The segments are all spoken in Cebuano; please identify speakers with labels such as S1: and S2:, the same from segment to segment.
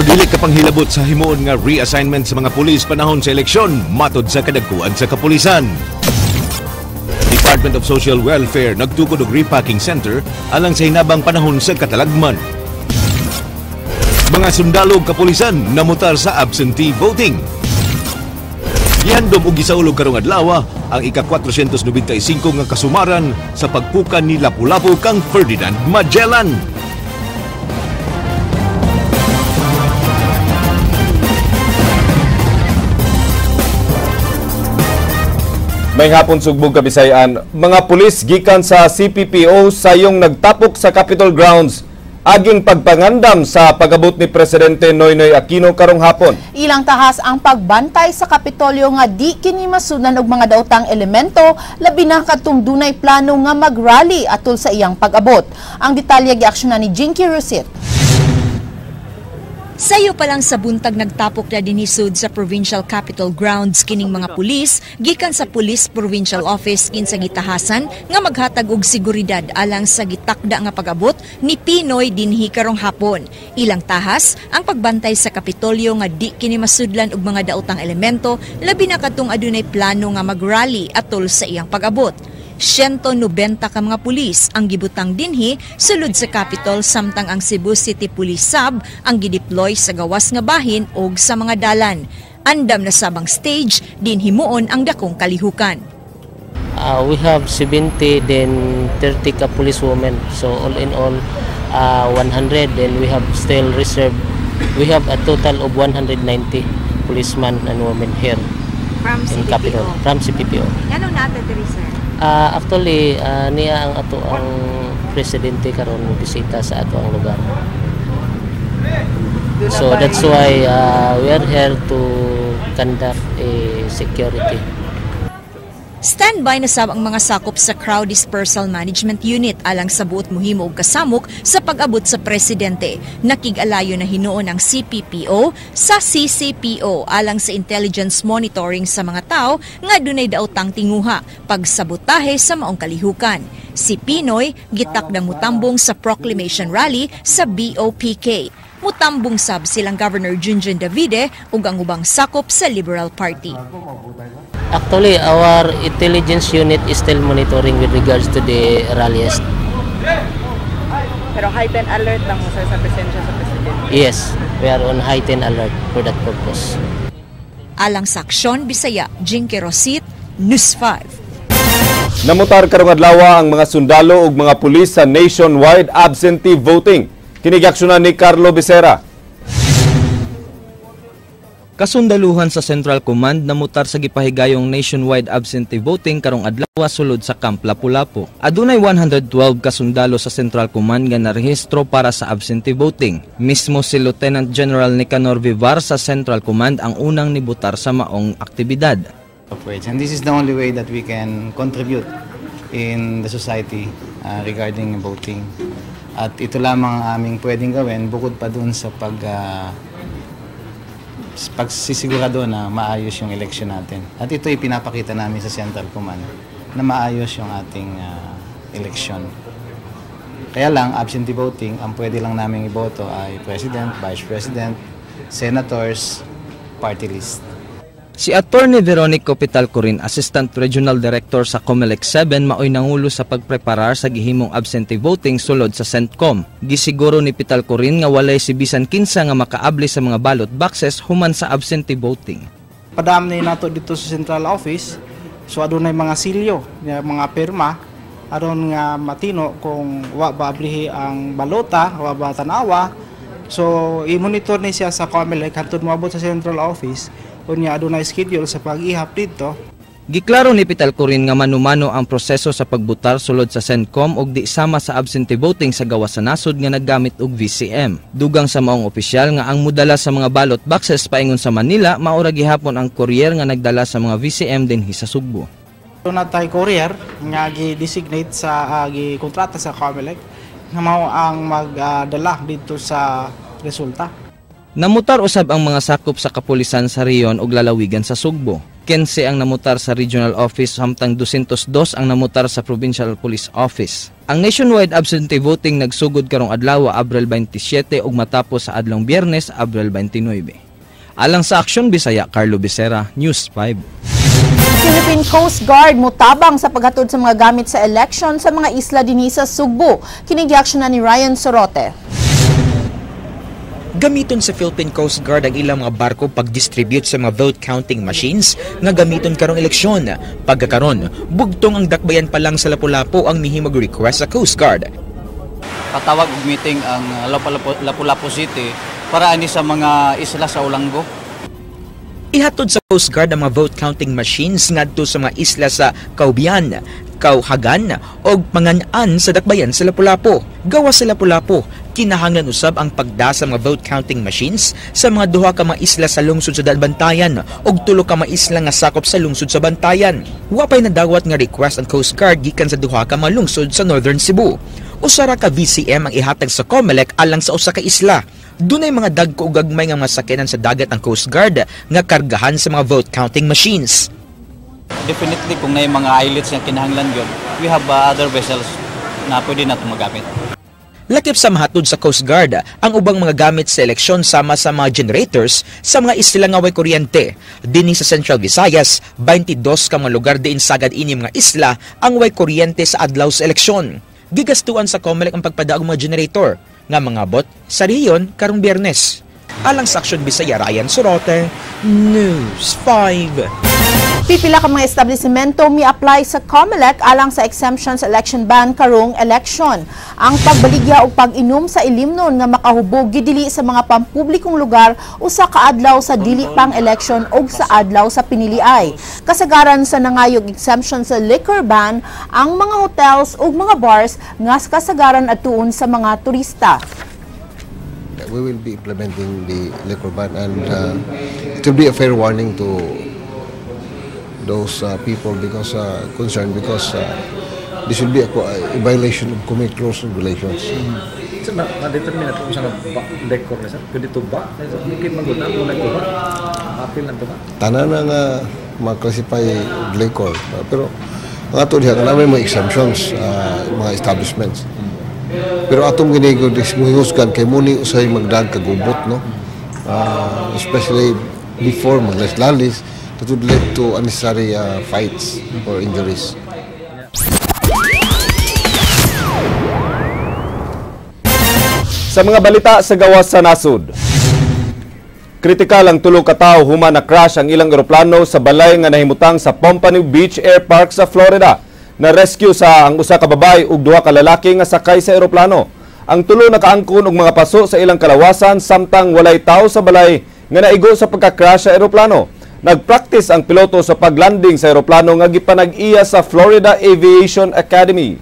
S1: Dili ka panghilabot sa himuon nga reassignment sa mga pulis panahon sa eleksyon, matod sa kadagkuan sa kapulisan. Department of Social Welfare nagtukod og repacking center alang sa hinabang panahon sa katalagman. Mga sundalo ug kapulisan namutar sa absentee voting. Gihandom og gisaulog karong adlaw ang ika-495 nga kasumaran sa pagpukan ni Lapu-Lapu kang Ferdinand Magellan.
S2: May hapon Sugbong Kabisayan, mga pulis gikan sa CPPO sayong nagtapok sa Capitol Grounds aging pagpangandam sa pag-abot ni Presidente Noynoy Aquino karong hapon.
S3: Ilang tahas ang pagbantay sa Kapitolyo nga di kini masunan og mga daotang elemento, labi na kadtong dunay plano nga mag-rally atol sa iyang pag-abot. Ang detalye giaksyonan ni Jinky Rusit.
S4: Sayo pa lang sa buntag nagtapok na dinisod sa Provincial Capitol Grounds kining mga pulis gikan sa Police Provincial Office kinsa gitahasan nga maghatag og seguridad alang sa gitakda nga pag-abot ni Pinoy dinhi karong hapon. Ilang tahas ang pagbantay sa Kapitolyo nga di kini masudlan og mga daotang elemento, labi na kadtong adunay plano nga mag-rally atol sa iyang pag-abot. 190 ka mga pulis ang gibutang dinhi sulod sa Capitol, samtang ang Cebu City Police Sub ang gideploy sa gawas nga bahin og sa mga dalan. Andam na sabang stage din himuon ang dakong kalihukan.
S5: We have 70, then 30 ka police women. So all in all, 100. Then we have still reserve. We have a total of 190 policemen and women here
S6: from
S5: in
S6: CPPO.
S5: Capitol, from CPPO.
S6: Anong natin diri, sir?
S5: Actually, niya ang ato ang presidente karon bisita sa ato ang lugar. So that's why we are here to conduct a security.
S4: Standby na sab ang mga sakop sa Crowd Dispersal Management Unit alang sa buot muhimo og kasamok sa pag-abot sa presidente. Nakig-alayo na hinuon ang CPPO sa CCPO alang sa intelligence monitoring sa mga tao nga dunay daotang tinguha pagsabotahe sa maong kalihukan. Si Pinoy gitakdang mutambong sa proclamation rally sa BOPK. Mutambong sab silang Governor Junjun Davide ug ang ubang sakop sa Liberal Party.
S5: Actually, our intelligence unit is still monitoring with regards to the rallies.
S6: Pero heightened alert lang mo, sir, sa presensya sa presidente.
S5: Yes, we are on heightened alert for that purpose.
S4: Alang sa Aksyon Bisaya, Jinky Rosit, News 5.
S2: Namutar karong adlaw ang mga sundalo ug mga pulis sa nationwide absentee voting. Kini giaksyonan ni Carlo Becerra.
S7: Kasundaluhan sa Central Command namutar sa gipahigayong nationwide absentee voting karong adlaw sulod sa Camp Lapu-Lapu. Adunay 112 kasundalo sa Central Command nga narehistro para sa absentee voting. Mismo si Lieutenant General Nicanor Vivar sa Central Command ang unang nibutar sa maong aktibidad.
S8: And this is the only way that we can contribute in the society regarding voting. At ito lamang ang aming pwedeng gawin bukod pa dun sa pagsisigurado na maayos yung election natin. At ito ipinapakita namin sa Central Command na maayos yung ating election. Kaya lang, absentee voting, ang pwede lang namin iboto ay President, Vice President, Senators, party list.
S7: Si Attorney Veronico Pitalcorin, Assistant Regional Director sa COMELEC 7, maoy nangulo sa pagpreparar sa gihimong absentee voting sulod sa CENTCOM. Gisiguro ni Pitalcorin nga walay si bisan kinsa nga makaabli sa mga ballot boxes human sa absentee voting.
S9: Padam ni nato dito sa central office, so adunay mga silyo, mga pirma aron nga matino kung wa ba ablihi ang balota, wa ba tanawa. So i-monitor ni siya sa COMELEC hantod moabot sa central office. Unya adunay schedule sa pag-ihap dito.
S7: Giklaro ni Pitalcorin nga manumano ang proseso sa pagbutar sulod sa CENTCOM og di sama sa absentee voting sa gawas sa nasod nga naggamit og VCM. Dugang sa maong opisyal nga ang mudala sa mga ballot boxes paingon sa Manila, maura gihapon ang courier nga nagdala sa mga VCM dinhi sa Sugbo.
S9: Doon tay courier nga gi-designate sa gikontrata sa COMELEC nga mao ang magdala dito sa resulta.
S7: Namutar usab ang mga sakop sa kapulisan sa reyon ug lalawigan sa Sugbo. 15 ang namutar sa Regional Office samtang 202 ang namutar sa Provincial Police Office. Ang nationwide absentee voting nagsugod karong adlaw, Abril 27, ug matapos sa adlong Biyernes, Abril 29. Alang sa Aksyon Bisaya, Carlo Becerra, News 5.
S3: Philippine Coast Guard mutabang sa paghatod sa mga gamit sa election sa mga isla dinhi sa Sugbo. Kini giaksyonan ni Ryan Sorote.
S10: Gamiton sa Philippine Coast Guard ang ilang mga barko pag-distribute sa mga vote counting machines nga gamiton karong eleksyon. Pagkakaron, bugtong ang dakbayan pa lang sa Lapu-Lapu ang mihimog request sa Coast Guard.
S11: Patawag og meeting ang Lapu-Lapu City para ani sa mga isla sa Olango.
S10: Ihatod sa Coast Guard ang mga vote counting machines ngadto sa mga isla sa Caubian, Kauhagan o Pangan-an sa dakbayan sa Lapu-Lapu. Gawas sa Lapu-Lapu, kinahanglan usab ang pagda sa mga vote counting machines sa mga duha ka mga isla sa lungsod sa Daanbantayan ug tulo ka mga isla nga sakop sa lungsod sa Bantayan. Wa pay nadawat nga request ang Coast Guard gikan sa duha ka mga lungsod sa Northern Cebu. Usa ra ka VCM ang ihatag sa COMELEC alang sa usa ka isla. Dunay mga dagko ug gagmay nga mga sakyanan sa dagat ang Coast Guard nga kargahan sa mga vote counting machines.
S11: Definitely kung naay mga islets nga kinahanglan gyud, we have other vessels na pwede nato magamit.
S10: Lakip sa mahatod sa Coast Guard ang ubang mga gamit sa eleksyon sama sa mga generators sa mga isla nga way kuryente. Dinhi sa Central Visayas, 22 ka mga lugar diin sagad ini mga isla ang way kuryente sa adlaw sa eleksyon. Gigastuan sa COMELEC ang pagpadaog mga generator nga mangabot sa rehiyon karong Biyernes. Alang sa Aksyon Bisaya, Ryan Sorote, News 5.
S3: Pipila ka mga establishmento mi-apply sa COMELEC alang sa exemption sa election ban karong election. Ang pagbaligya o pag-inom sa ilimnon nga makahubog gidili sa mga pampublikong lugar usa ka adlaw sa dili pang election o sa adlaw sa piniliay. Kasagaran sa nangayog exemption sa liquor ban ang mga hotels ug mga bars nga kasagaran adtuon sa mga turista.
S12: We will be implementing the liquor ban, and it will be a fair warning to those people because concerned, because this will be a violation of Comelec rules and regulations.
S13: Sir, na-determine nato kung saan ba liquor na, sir? Pwede ito ba? Bukid man gud na kung ito ba? Apil na ito ba?
S12: Tanan na nga ma-classify liquor. Pero ang ato diha, namin mga exemptions, mga establishments. Pero atong ginigod is muhusgan kay muni usay magdag kagubot, no? Especially before maglalis, that would lead to unnecessary fights or injuries.
S2: Sa mga balita sa gawas sa nasod, kritikal ang tulo ka tawo human na crash ang ilang eroplano sa balay nga nahimutang sa Pompano Beach Air Park sa Florida. Na-rescue sa ang usa ka babae ug duha ka lalaki nga sakay sa eroplano. Ang tulo nakaangkon og mga paso sa ilang kalawasan samtang walay tawo sa balay nga naigo sa pagka-crash sa eroplano. Nagpractice ang piloto sa paglanding sa eroplano nga gipanag-iya sa Florida Aviation Academy.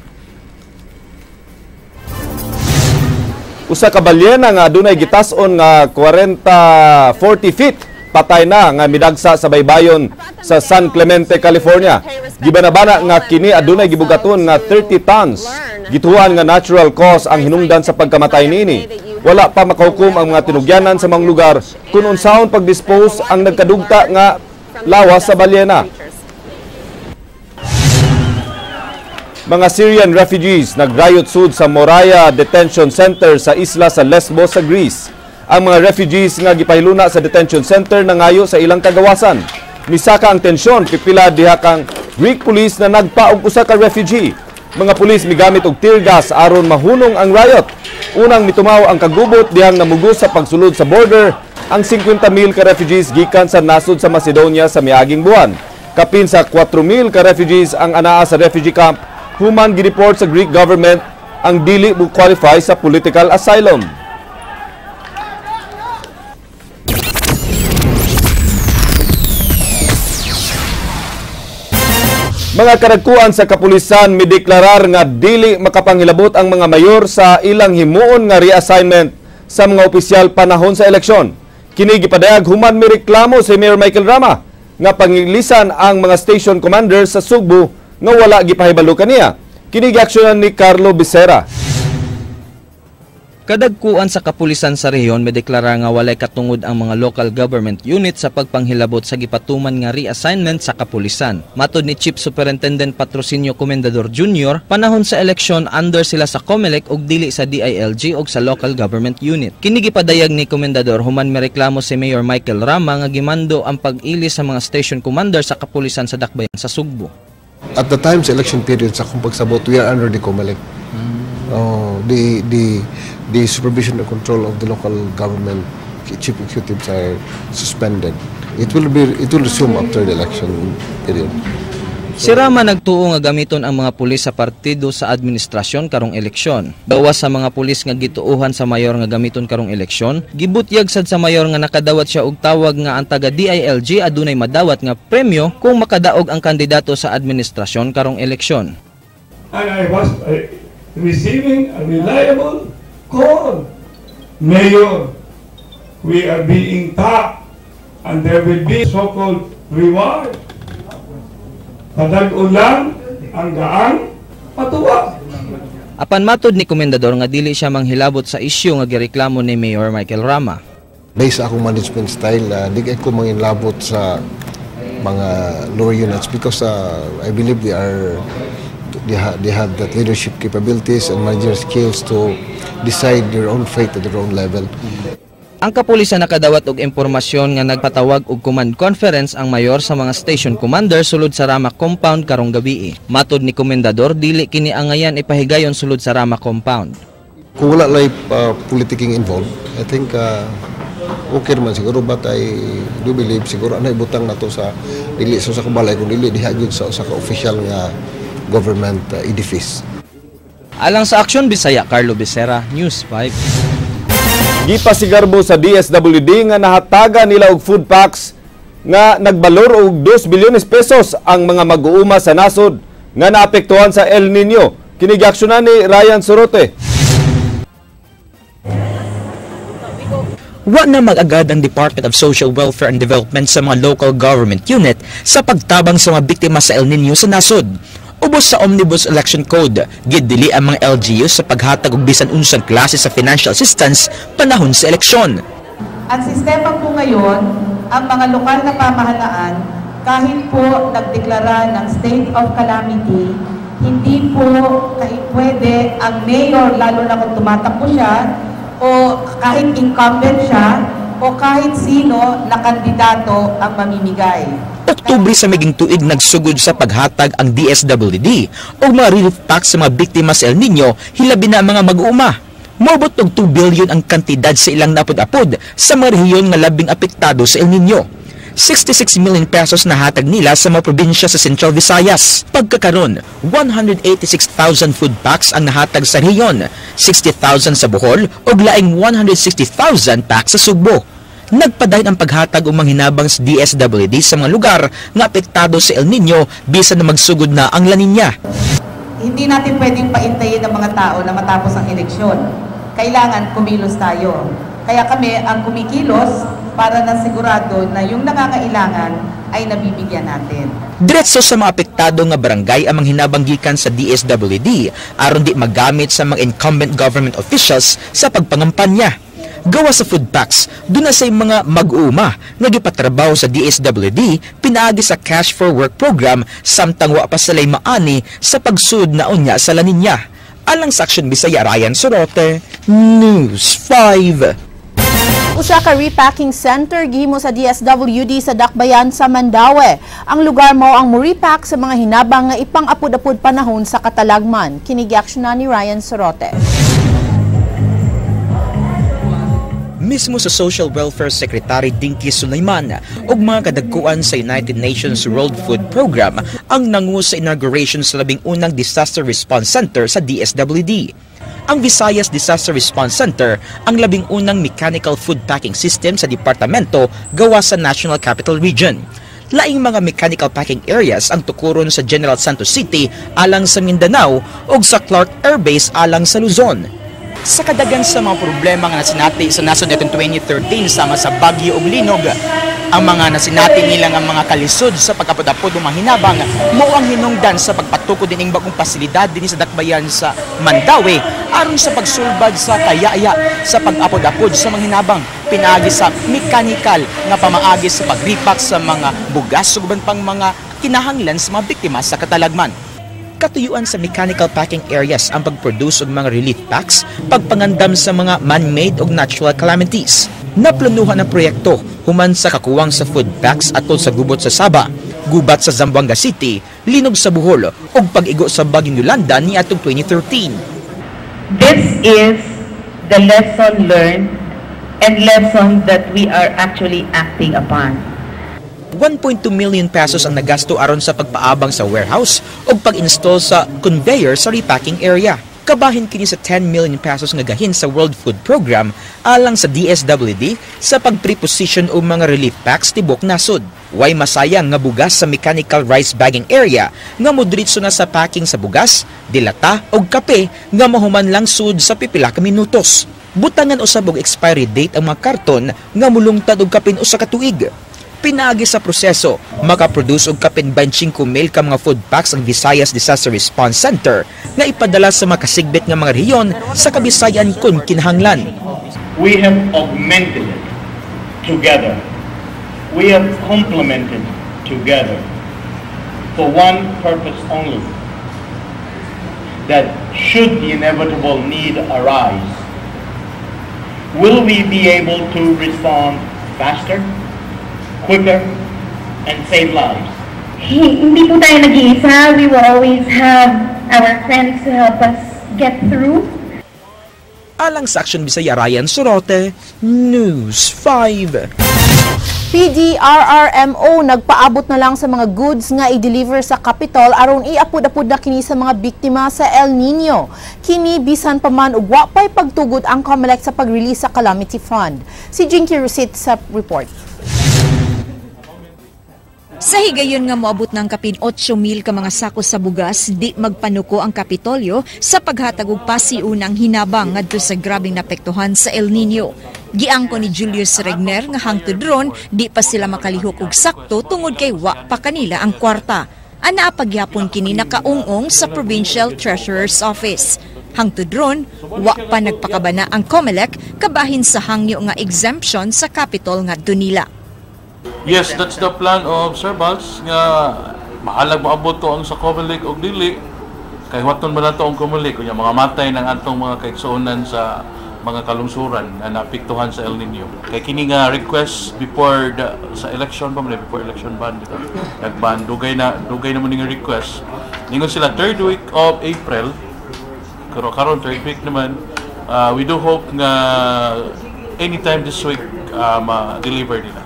S2: Usa ka balyena nga adunay gitas-on nga 40 feet patay na nga midagsa sa baybayon sa San Clemente, California. Gibanabana nga kini adunay gibugaton nga 30 tons. Gituan nga natural cause ang hinungdan sa pagkamatay niini. Wala pa makahukom ang mga tinugyanan sa mga lugar kung unsaon pagdispose ang nagkadugta nga lawas sa balyena. Mga Syrian refugees nagrayot sud sa Moria Detention Center sa isla sa Lesbos sa Greece. Ang mga refugees nga gipahiluna sa detention center nangayo sa ilang kagawasan. Misaka ang tensyon pipila diha kang Greek police na nagpaog usa ka refugee. Mga pulis migamit og tear gas aron mahunong ang riot. Unang mitumaw ang kagubot dihang namugos sa pagsulod sa border ang 50,000 ka refugees gikan sa nasod sa Macedonia sa miaging buwan. Kapin sa 4,000 ka refugees ang anaa sa refugee camp human gireport sa Greek government ang dili mo qualify sa political asylum. Mga karagkuan sa kapulisan mideklarar nga dili makapanghilabot ang mga mayor sa ilang himuon nga reassignment sa mga opisyal panahon sa eleksyon. Kini gipadayag human mireklamo si Mayor Michael Rama nga pangilisan ang mga station commander sa Sugbo nga wala gipahibalo kaniya. Kini giaksyonan ni Carlo Becerra.
S7: Kadagkuan sa kapulisan sa rehiyon medeklara nga walay katungod ang mga local government unit sa pagpanghilabot sa gipatuman nga reassignment sa kapulisan. Matod ni Chief Superintendent Patrocinio Comendador Jr., panahon sa eleksyon under sila sa COMELEC ug dili sa DILG og sa local government unit. Kini gipadayag ni Comendador human mereklamo si Mayor Michael Rama nga gimando ang pag-ili sa mga station commander sa kapulisan sa Dakbayan sa Sugbo.
S12: At the time sa election period, sa akong pagsabot, we are under the COMELEC. Oh, the supervision and control of the local government chief executives are suspended. It will resume after the election period.
S7: Si Rama nagtuo nga gamiton ang mga pulis sa partido sa administrasyon karong eleksyon. Gawas sa mga pulis nga gituohan sa mayor nga gamiton karong eleksyon, gibutyag sad sa mayor nga nakadawat siya og tawag nga ang taga DILG adunay madawat nga premyo kung makadaog ang kandidato sa administrasyon karong eleksyon.
S14: And I was receiving a reliable call. "Mayor, we are being tapped and there will be so-called reward. Padag-on lang ang gaang patuwa."
S7: Apan matod ni Komendador nga dili siya manghilabot sa isyu nga gireklamo ni Mayor Michael Rama.
S12: Based sa akong management style, di kay ko manginlabot sa mga lower units because I believe they have that leadership capabilities and managerial skills to decide their own fate at their own level.
S7: Ang kapulisan nakadawat og impormasyon nga nagpatawag og command conference ang mayor sa mga station commander sulod sa Rama compound karong gabii. Matod ni Komendador, dili kini angayan ipahigayon sulod sa Rama compound.
S12: Kung wala lang politicking involved, I think okay naman siguro, but I do believe siguro ano ibutang nato sa dili sa kabalay kung dili diha gyud sa usa ka official nga government edifice.
S7: Alang sa Aksyon Bisaya, Carlo Becerra, News 5.
S2: Gipasigarbo sa DSWD nga nahataga nila og food packs nga nagbalor og 2 bilyones pesos ang mga mag-uuma sa nasod nga naapektuhan sa El Nino. Kini giaksyonan ni Ryan Sorote.
S10: Wa na mag-agad ang Department of Social Welfare and Development sa mga local government unit sa pagtabang sa mga biktima sa El Nino sa nasod. Ubos sa Omnibus Election Code, gidili ang mga LGU sa paghatag og bisan unsang klase sa financial assistance panahon sa eleksyon.
S15: Ang sistema po ngayon, ang mga lokal na pamahalaan, kahit po nagdeklara ng state of calamity, hindi po pwede ang mayor, lalo na kung tumatakbo siya, o kahit incumbent siya, o kahit sino na kandidato ang mamimigay.
S10: Oktubre sa miging tuig nagsugod sa paghatag ang DSWD og mga relief packs sa mga biktima sa El Nino, hilabi na ang mga mag-uuma. Moabot og 2 billion ang kantidad sa ilang naapod-apod sa mga rehiyon nga labing apektado sa El Nino. 66 million pesos na hatag nila sa mga probinsya sa Central Visayas. Pagkakaron, 186,000 food packs ang nahatag sa rehiyon, 60,000 sa Bohol ug laing 160,000 packs sa Sugbo. Nagpadayon ang paghatag og manghinabang sa DSWD sa mga lugar nga apektado sa El Nino bisan na magsugod na ang La Niña.
S15: Hindi natin pwedeng paintayin ang mga tao na matapos ang eleksyon. Kailangan kumilos tayo. Kaya kami ang kumikilos para na sigurado na yung nangangailangan ay nabibigyan natin.
S10: Diretso sa mga apektado nga barangay ang manghinabang gikan sa DSWD aron di magamit sa mga incumbent government officials sa pagpangampanya. Gawa sa food packs, doon na sa mga mag-uuma nga gipatrabaho sa DSWD pinaagi sa Cash for Work program samtang wa pa sila'y maani sa pagsud na unya sa La Niña. Alang sa Aksyon Bisaya, Ryan Sorote, News 5.
S3: Usa ka repacking center gihimo sa DSWD sa Dakbayan sa Mandaue. Ang lugar mao ang mo-repack sa mga hinabang nga ipang-apod-apod panahon sa katalagman. Kini giaksyonan ni Ryan Sorote.
S10: Mismo sa Social Welfare Secretary Dinky Sulaiman ug mga kadagkuan sa United Nations World Food Program ang nangu sa inauguration sa 11 Disaster Response Center sa DSWD. Ang Visayas Disaster Response Center ang 11 mechanical food packing system sa departamento gawa sa National Capital Region. Laing mga mechanical packing areas ang tukuron sa General Santos City alang sa Mindanao ug sa Clark Air Base alang sa Luzon. Sa kadagan sa mga problema nga nasinati sa nasod nitong 2013 sama sa bagyo ug linog, ang mga nasinati nila nga mga kalisod sa pagkapod-apod og mga hinabang mao ang hinungdan sa pagpatukod dining bagong pasilidad dinhi sa dakbayan sa Mandaue aron sa pagsulbad sa kayaya sa pag-apod-apod sa mga hinabang pinaagi sa mekanikal nga pamaagi sa pagripak sa mga bugas ug uban pang mga kinahanglan sa mga biktima sa katalagman. Katuyuan sa mechanical packing areas ang pag-produce og mga relief packs, pagpangandam sa mga man-made og natural calamities. Naplanuhan ang proyekto human sa kakuwang sa food packs atol sa gubot sa Saba, gubat sa Zamboanga City, linog sa Bohol ug pag-igo sa Bagyong Yolanda niadtong 2013.
S15: This is the lesson learned and lesson that we are actually acting upon.
S10: 1.2 million pesos ang nagasto aron sa pagpaabang sa warehouse ug pag-install sa conveyor sa repacking area. Kabahin kini sa 10 million pesos nga gahin sa World Food Program alang sa DSWD sa pag-preposition og mga relief packs tibok nasod. Way masayang nga bugas sa mechanical rice bagging area nga modritso na sa packing sa bugas, dilata og kape nga mahuman lang sud sa pipila ka minutos. Butangan usab og expiry date ang mga karton nga mulungtad og kapin usa ka tuig. Pinaagi sa proseso, makaproduce og kapin 25,000 ka mga food packs ang Visayas Disaster Response Center nga ipadala sa makasigbit nga mga rehiyon sa Kabisayan kun kinahanglan.
S16: We have augmented it together. We have complemented together for one purpose only, that should the inevitable need arise, will we be able to respond faster, quicker, and save lives?
S17: Hindi po tayo nag-iisa. We will always have our friends to help us get through.
S10: Alang sa Action Bisaya, Ryan Sorote, News 5.
S3: PDRRMO nagpaabot na lang sa mga goods nga i-deliver sa Capitol aron iapod-apod na kini sa mga biktima sa El Nino. Kini bisan pa man og wa pay pagtugot ang COMELEC sa pag-release sa Calamity Fund. Si Jinky Rusit sa report.
S4: Sa higayon nga moabot ng kapin 8,000 ka mga sako sa bugas, di magpanuko ang Kapitolyo sa paghatag og pasiunang hinabang ngadto sa grabeng naapektuhan sa El Nino. Giangko ni Julius Regner nga hangtod ron di pa sila makalihok og sakto tungod kay wa pa kanila ang kwarta. Anaa pagyapon kini nakaungong sa Provincial Treasurer's Office. Hangtod ron, wa pa nagpakabana ang COMELEC kabahin sa hangyo nga exemption sa Capitol ngadto nila.
S18: Yes, that's the plan of Sir Bals nga maalag moabot to ang sa COMELEC og dili. Kay waton man nato ang COMELEC kunya mga matay ng atong mga kaigsuonan sa mga kalungsuran na naapektuhan sa El Nino. Kay kini nga request before the, sa election pa man, before election ban dito. Nagban dugay na man nga request. Ningon sila third week of April. Pero karon third week naman, we do hope nga anytime this week ma-deliver nila.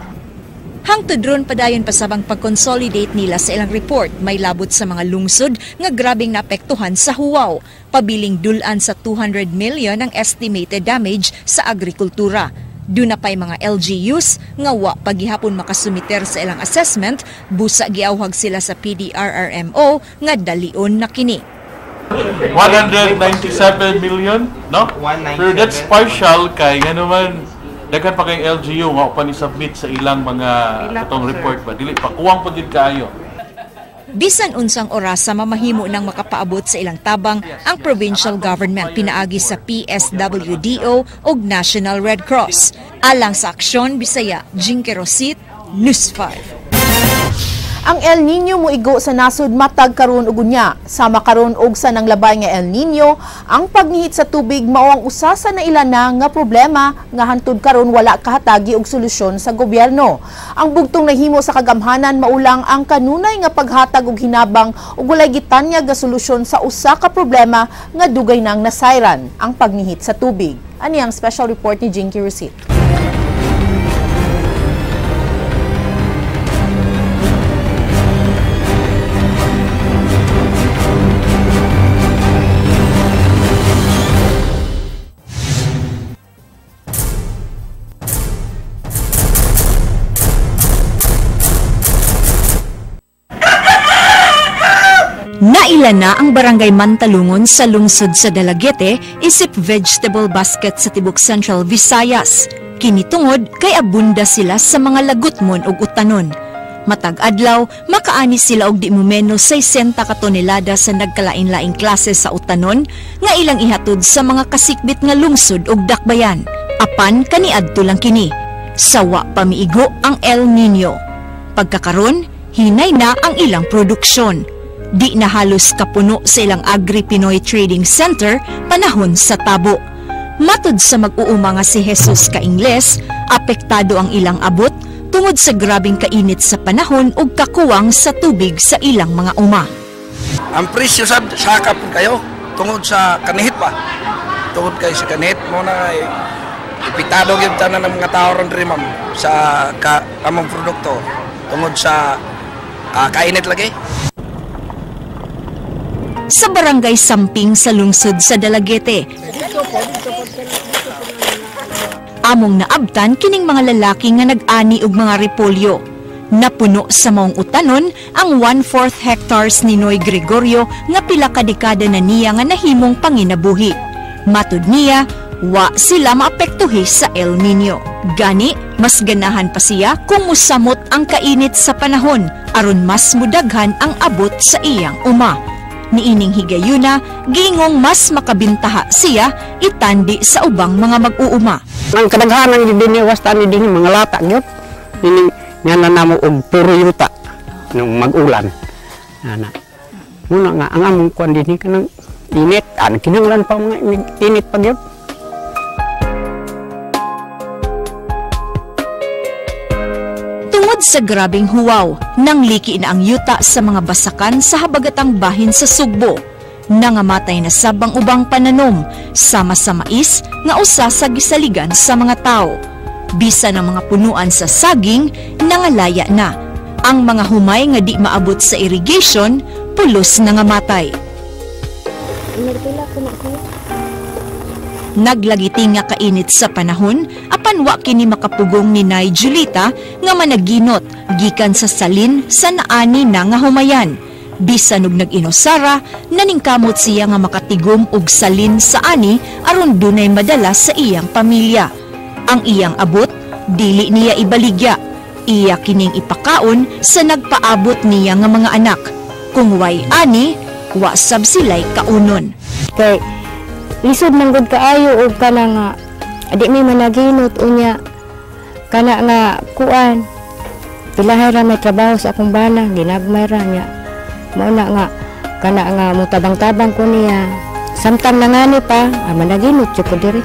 S4: Hangtod ron padayon pasabang pag-consolidate nila sa ilang report may labot sa mga lungsod nga grabeng naapektuhan sa huwaw. Pabiling dulan sa 200 million ang estimated damage sa agrikultura. Duna pa'y mga LGUs nga wa paghihapon makasumiter sa ilang assessment, busa giawhag sila sa PDRRMO nga dalion na kini.
S18: 197 million, no? Pero that's partial kay nga naman daghan pa kay LGU nga upan i-submit sa ilang mga itong report ba dili pa kuwang pa gid kaayo.
S4: Bisan unsang orasa mamahimo nang makapaabot sa ilang tabang ang provincial government pinaagi sa PSWDO ug National Red Cross. Alang sa Aksyon Bisaya, Jinky Rosit, News 5.
S3: Ang El Nino moigo sa nasod matag karon ug unya. Sama karon og sa nanglabay nga El Nino, ang pagnihit sa tubig mao ang usa sa nailana nga problema nga hantud karon wala kahatagi og solusyon sa gobyerno. Ang bugtong nahimo sa kagamhanan maulang ang kanunay nga paghatag og hinabang ug walay gitanyag nga solusyon sa usa ka problema nga dugay nang nasayran, ang pagnihit sa tubig. Ani ang special report ni Jinky Rusit.
S4: Nailana Giila na ang Barangay Mantalungon sa lungsod sa Dalaguete isip vegetable basket sa tibok Central Visayas. Kini tungod kay abunda sila sa mga lagutmon ug utanon. Matag adlaw, makaani sila og di mo menos 60 ka tonelada sa nagkalain-laing klase sa utanon nga ilang ihatod sa mga kasikbit nga lungsod ug dakbayan. Apan kaniadto lang kini. Sawa pa miigo ang El Nino. Pagkakaron, hinay na ang ilang produksyon. Di na halos kapuno sa ilang Agri Pinoy Trading Center panahon sa tabo. Matud sa mag-uuma nga si Jesus Kaingles, apektado ang ilang abot tungod sa grabing kainit sa panahon ug kakuwang sa tubig sa ilang mga uma.
S19: Ang presyo sa saka po kayo tungod sa kanihit pa. Tungod kay sa kanihit mo na ay ipitado gyud tanan ng mga tao ron diri, ma'am, sa among produkto tungod sa kainit lagi.
S4: Sa Barangay Samping sa lungsod sa Dalaguete, among naabtan kining mga lalaki nga nag-ani og mga repolyo. Napuno sa maong utanon ang 1/4 hectares ni Noy Gregorio nga pila ka dekada na niya nga nahimong panginabuhi. Matud niya, wa sila maapektuhi sa El Nino. Gani, mas ganahan pa siya kung musamot ang kainit sa panahon aron mas mudaghan ang abot sa iyang uma. Niining higayuna, giingong mas makabintaha siya itandi sa ubang mga mag-uuma.
S20: Ang kadaghanan ni dinhi wasta ni dinhi mga lata gyud. Ini nga na namo og puro yuta nung mag-ulan. Ana. Muna nga ang among kuan dinhi kanang init, an kinahanglan pa mga init pa gyud.
S4: Tungod sa grabeng huwaw, nangliki na ang yuta sa mga basakan sa habagatang bahin sa Sugbo. Nangamatay na sabang ubang pananom, sama sa mais nga usa sa gisaligan sa mga tao. Bisa ng mga punuan sa saging, nangalaya na. Ang mga humay nga di maabot sa irrigation, pulos nangamatay. Naglagiti nga kainit sa panahon, apan wa kini makapugong ni Nay Julita nga managinot gikan sa salin sa naani na nga humayan. Bisan og nag-inosara, naningkamot siya nga makatigom og salin sa ani aron dunay madala sa iyang pamilya. Ang iyang abot, dili niya ibaligya. Iya kining ipakaon sa nagpaabot niya nga mga anak. Kung way ani, wa sab sila'y kaunon.
S21: Kay lisod man gud kaayo og kana nga di mi managinot unya kana nga kuan pilahay ra may trabaho sa akong bana, ginagmay ra niya. Mao na nga kana nga mutabang-tabang ko niya samtang nangani pa managinot jud ko diri.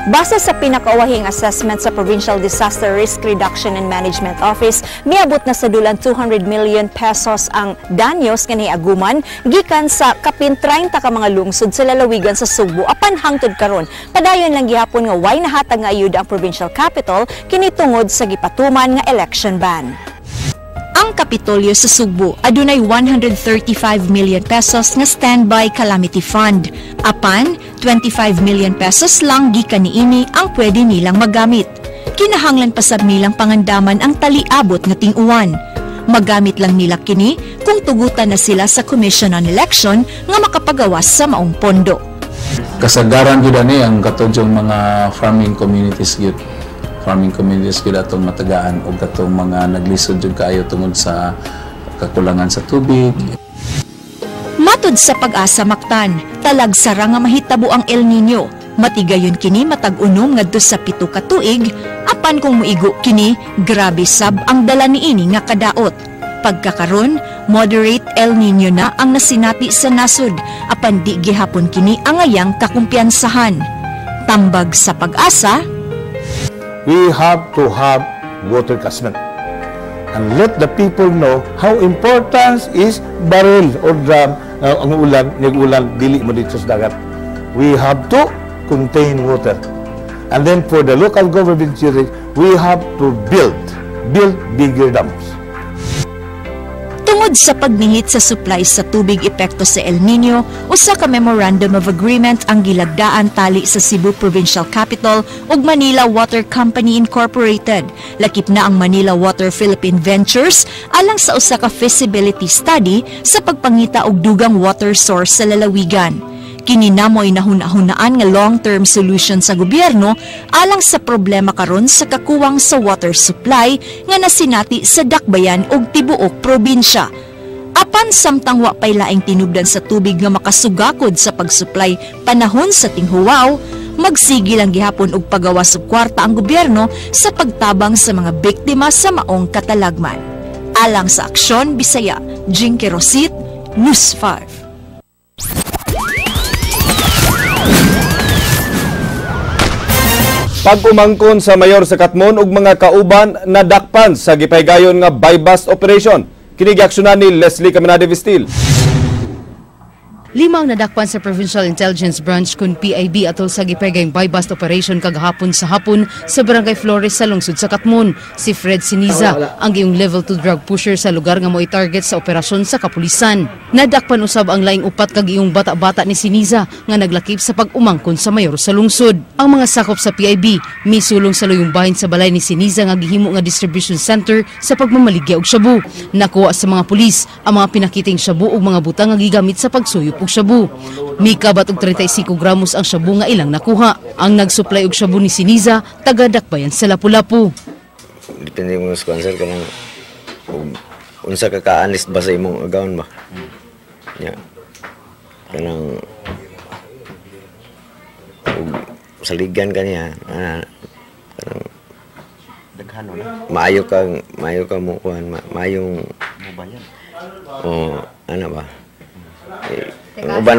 S4: Base sa pinakauwahing assessment sa Provincial Disaster Risk Reduction and Management Office, miabot na sa dulan 200 million pesos ang danyos nga niaguman gikan sa kapin 30 ka mga lungsod sa lalawigan sa Sugbo apan hangtod karon. Padayon lang gihapon nga way nahatag nga ayuda ang provincial capital kini tungod sa gipatuman nga election ban. Ang Kapitolyo sa Sugbo adunay 135 million pesos nga standby calamity fund. Apan, 25 million pesos lang gikan niini ang pwede nilang magamit. Kinahanglan pa sab nilang pangandaman ang taliabot nga ting-uwan. Magamit lang nila kini kung tugutan na sila sa Commission on Election nga makapagawas sa maong pondo.
S22: Kasagaran gyud ani ang katudyong mga farming communities gyud. Farming communities gyud atong matagaan og katong mga naglisod jud kaayo tungod sa kakulangan sa tubig.
S4: Matud sa Pag-asa Mactan, talagsara nga mahitabo ang El Nino. Matigayon kini matag-unom ngadto sa 7 ka tuig, apan kung muigo kini, grabe sab ang dala niini nga kadaot. Pagkakaron, moderate El Nino na ang nasinati sa nasod, apan di gihapon kini angayang kakumpiyansahan. Tambag sa Pag-asa,
S23: we have to have water catchment and let the people know how important is barrel or drum ang ulan, nag-ulan, dili mo dito sa dagat. We have to contain water. And then for the local government unit, we have to build bigger dams.
S4: Tungod Tungod sa pagnihit sa supply sa tubig epekto sa El Nino, usa ka Memorandum of Agreement ang gilagdaan tali sa Cebu Provincial Capital ug Manila Water Company Incorporated. Lakip na ang Manila Water Philippine Ventures alang sa usa ka feasibility study sa pagpangita og dugang water source sa lalawigan. Kini na mo'y nahuna-hunaan nga long-term solution sa gobyerno alang sa problema karon sa kakuwang sa water supply nga nasinati sa Dakbayan ug tibuok probinsya. Apan samtang wa pay laing tinubdan sa tubig nga makasugakod sa pagsupply panahon sa tinghuwaw, magsigi lang gihapon og pagawas og kwarta ang gobyerno sa pagtabang sa mga biktima sa maong katalagman. Alang sa Aksyon Bisaya, Jinky Rosit, News 5.
S2: Pag-umangkon sa mayor sa Katmon ug mga kauban nadakpan sa gipahigayon nga buy-bust operation. Kini giaksyonan ni Leslie Caminade Vistil.
S1: 5 ang nadakpan sa Provincial Intelligence Branch kun PIB atol sa gipegayong buy-bust operation kagahapon sa hapon sa Barangay Flores sa lungsod sa Katmon. Si Fred Siniza ang iyong level 2 drug pusher sa lugar nga mo'y target sa operasyon sa kapulisan. Nadakpan usab ang laing upat kag iyong bata-bata ni Siniza nga naglakip sa pag-umangkon sa mayor sa lungsod. Ang mga sakop sa PIB misulong sa luyong bahin sa balay ni Siniza nga gihimo nga distribution center sa pagmamaligya og shabu. Nakuha sa mga pulis ang mga pinakiting shabu ug mga butang nga gigamit sa pagsuyop og shabu. Mikabat og 35 gramos ang shabu nga ilang nakuha. Ang nagsupply og shabu ni Siniza, taga Dakbayan sa Lapu-Lapu.
S5: Depende mo sa sponsor ka nang unsa ka ka-honest ba sa imong account ba? Ya. Kanang saligan ka niya, kanang
S6: daghan na.
S5: Maayo ka mo kuan, maayong oh, ano ba? Uban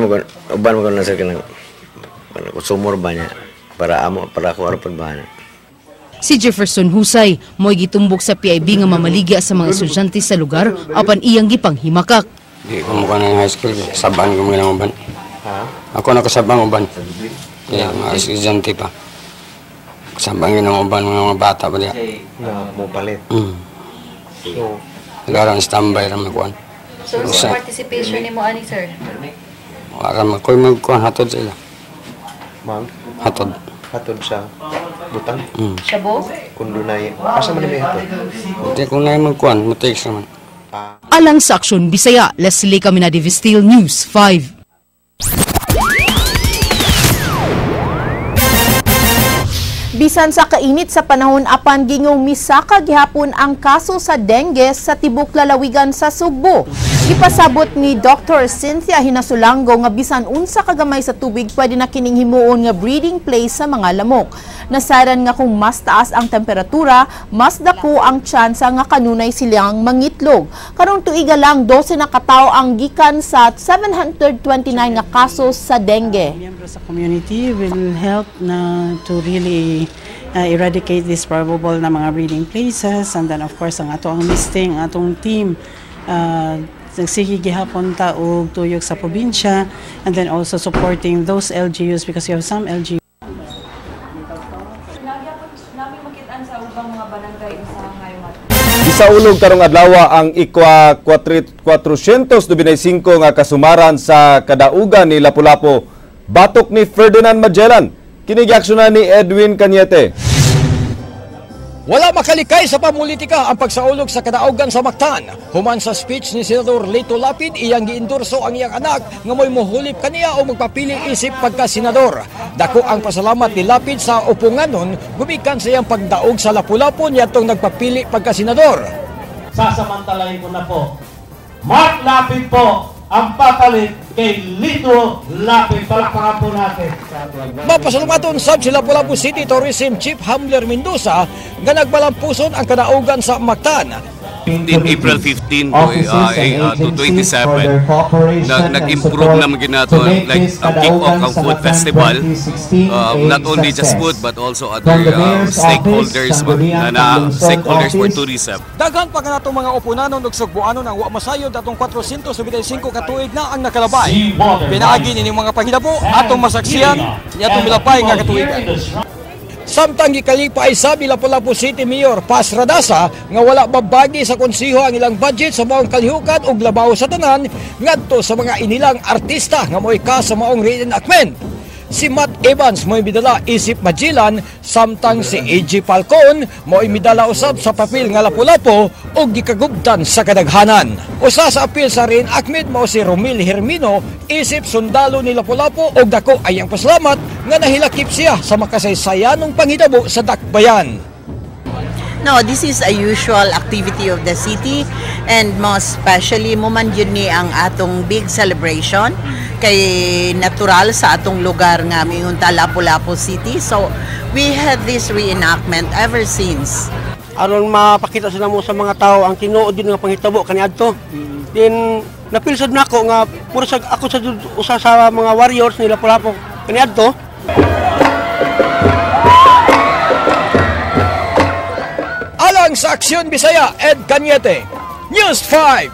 S5: mo na sir kanang consumer ba niya para amo para ko arapon ba na.
S1: Si Jefferson Husay mo'y gitumbok sa PIB nga mamaligya sa mga estudyante sa lugar apan iyang gipanghimakak.
S24: Di ko mukha ng high school, sabaan ko mga uban. Ako nakasabang uban. Kaya mga estudyante pa. Kasabang yun ang uban mga bata pa diya.
S6: Na mo palit. So,
S24: Agarang standby ra makuan.
S25: So, sa participation ni mo ani sir?
S24: Wala man ko'y magkuhan hatod sa ila.
S6: Ma'am?
S24: Hatod.
S6: Hatod sa butang?
S25: Shabu?
S6: Kung dunay, asa man may hatod?
S24: Hindi kung na magkuhan, matiks naman.
S1: Alang sa Aksyon Bisaya, Leslie Caminade Vistil, News 5.
S3: Bisan sa kainit sa panahon apan gingong misaka gihapon ang kaso sa dengue sa tibok lalawigan sa Sugbo. Ipasabot ni Dr. Cynthia Hinasulango nga bisan unsa kagamay sa tubig pwede na kining himuon nga breeding place sa mga lamok. Nasaran nga kung mas taas ang temperatura, mas dako ang tsansa nga kanunay silang mangitlog. Karong tuiga lang 12 na katawo ang gikan sa 729 nga kaso sa dengue.
S26: Miyembro sa community will help na to really eradicate this probable na mga breeding places, and then of course ang ato ang listing, ang atong team nagsige gihapon ta og tuyok sa probinsya, and then also supporting those LGUs because you have some LGUs.
S2: Isaulog karong adlaw ang ikwa 495 nga kasumaran sa kadaugan ni Lapu-Lapu. Batok ni Ferdinand Magellan. Kini giaksyonan ni Edwin Cañete.
S27: Wala makalikay sa pamulitika ang pagsaulog sa kadaugan sa Mactan. Human sa speech ni Senador Lito Lapid, iyang giendorso ang iyang anak nga mo'y muhulip kaniya o magpapili isip pagka-senador. Dako ang pasalamat ni Lapid sa upunganon gumikan sa iyang pagdaog sa Lapu-Lapu niadtong nagpapili pagka-senador.
S28: Sasamantalahin ko na po, Mark Lapid po ang papalit kay Lito Lapid. Palakpakan po natin.
S27: Mapasalamaton sab si Lapu-Lapu City Tourism Chief Hamler Mendoza nga nagbalampuson ang kadaugan sa Mactan.
S29: In April 15 to 27, nag-improve naman ginato like ang kick-off ang food festival, not only just food but also other stakeholders na stakeholders for tourism.
S27: Daghan pa kanatong mga upunanon ug sugboanon ang wa masayod atong 475 ka tuig na ang nakalabay. Pinaagi nining mga panghitabo atong masaksiyan niadtong milapay nga katuigan. Samtang gikalipay sa Lapu-Lapu City Mayor Paz Radaza nga wala babagi sa konseho ang ilang budget sa maong kalihukan ug labaw sa tanan ngadto sa mga inilang artista nga mo'y ka sa maong reenactment. Si Matt Evans mo'y midala isip Magellan, samtang si AJ Falcon mo'y midala usab sa papel nga Lapu-Lapu ug gikagubdan sa kadaghanan. Usa sa apil sa reenactment mao si Romil Hermino isip sundalo ni Lapu-Lapu ug dako ay ang pasalamat nga nahilakip siya sa makasaysayanong panghitabo sa dakbayan.
S7: No, this is a usual activity of the city and most especially mo man yun ni ang atong big celebration kay natural sa atong lugar nga miingon ta Lapu-Lapu City. So we had this reenactment ever since.
S8: Aron mapakita sa namo sa mga tao ang tinuod din nga panghitabo kaniadto. Then napilsod nako nga puro sa ako sa usa sa mga warriors ni Lapu-Lapu kaniadto.
S27: Alang sa Aksyon Bisaya, Ed Cañete, News 5.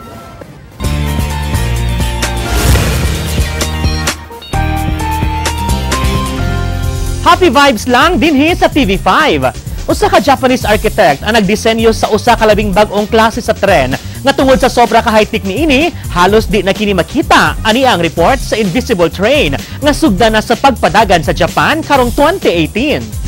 S9: Happy vibes lang dinhi sa TV5. Usa ka Japanese architect ang nagdisenyo sa usa ka labing bag-ong klase sa tren nga tungod sa sobra ka high-tech niini, halos di na kini makita. Ani ang report sa Invisible Train nga sugda na sa pagpadagan sa Japan karong 2018.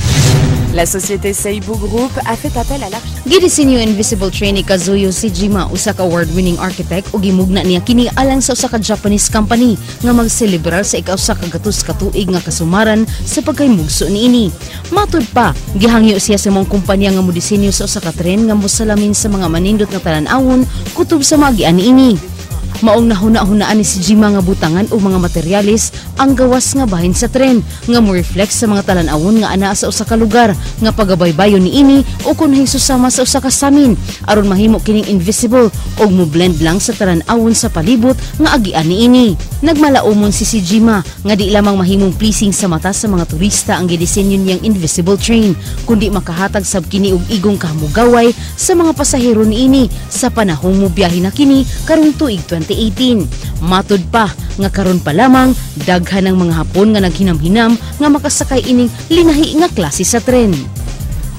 S11: La société Seibu Group a fait appel à l'architecte.
S1: Gidisenyo Invisible Train ni Kazuyo Sejima, usa ka award-winning architect ug gimugna niya kini alang sa usa ka Japanese company nga magselebrar sa ikausa ka gatos ka tuig nga kasumaran sa pagkaymugso niini. Matud pa, gihangyo siya sa mong kumpanya nga modisenyo sa usa ka tren nga mosalamin sa mga manindot nga talan-awon kutob sa maagian niini. Maong nahuna-hunaan ni Sejima nga butangan o mga materyales ang gawas nga bahin sa tren nga mo-reflect sa mga talan-awon nga anaa sa usa ka lugar nga pagabaybayon niini o kun susama sa usa ka samin aron mahimo kining invisible og mo-blend lang sa talan-awon sa palibot nga agian niini. Nagmalaumon si Sejima nga di lamang mahimong pleasing sa mata sa mga turista ang gidisenyo niyang invisible train kundi makahatag sab kini og igong kahamugaway sa mga pasahero niini sa panahong mobiyahe na kini karong tuig 2018. Matud pa nga karon pa lamang daghan ng mga Hapon nga naghinam-hinam nga makasakay ining linahi nga klase sa tren.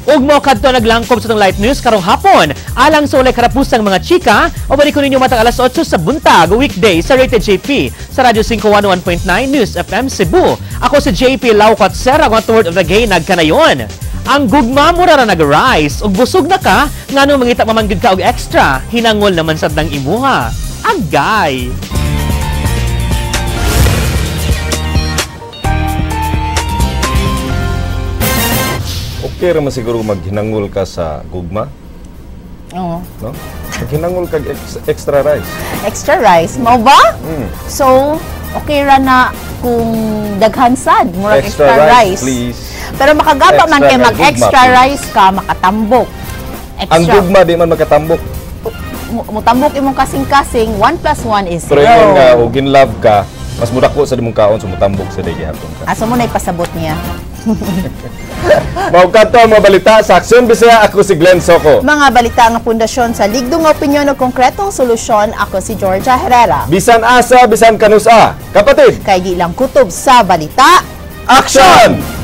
S9: Ug mo kadto naglangkob sa tong Light News karong hapon alang sa walay karapusang mga chika o balik ko ninyo matag alas 8 sa buntag weekday sa Rated JP sa Radyo 511.9 News FM Cebu. Ako si JP Laucot Sera, ang word of the gay nagkanayon. Ang gugma mo ra nag-rise ug busog na ka ngano mangita mamanggid ka og extra hinangol naman sad nang imuha. Agay!
S2: Okay ra man siguro maghinangol ka sa gugma.
S3: Oo.
S2: No? Maghinangol kag extra rice.
S3: Extra rice, mao ba?
S2: Mm.
S3: So, okay ra na kung daghan sad, murag extra rice.
S2: Please.
S3: Pero makagaba man
S2: Extra
S3: kay
S2: nga
S3: mag-extra
S2: gugma, please.
S3: rice ka, makatambok. Extra.
S2: Ang gugma di man makatambok.
S3: Mutambok imong kasing-kasing, 1 plus 1 is
S2: Pero
S3: 0.
S2: ingon nga og in love ka, mas mudako sa imong kaon so mutambok sa day gihapon ka.
S3: Asa mo na ipasabot niya?
S2: Mao kadto ang mga balita sa Aksyon Bisaya, ako si Glenn Soco.
S3: Mga balita nga pundasyon sa ligdong opinyon o konkretong solusyon, ako si Georgia Herrera.
S2: Bisan asa, bisan kanusa. Kapatid,
S3: kay gilang kutob sa balita,
S2: Action!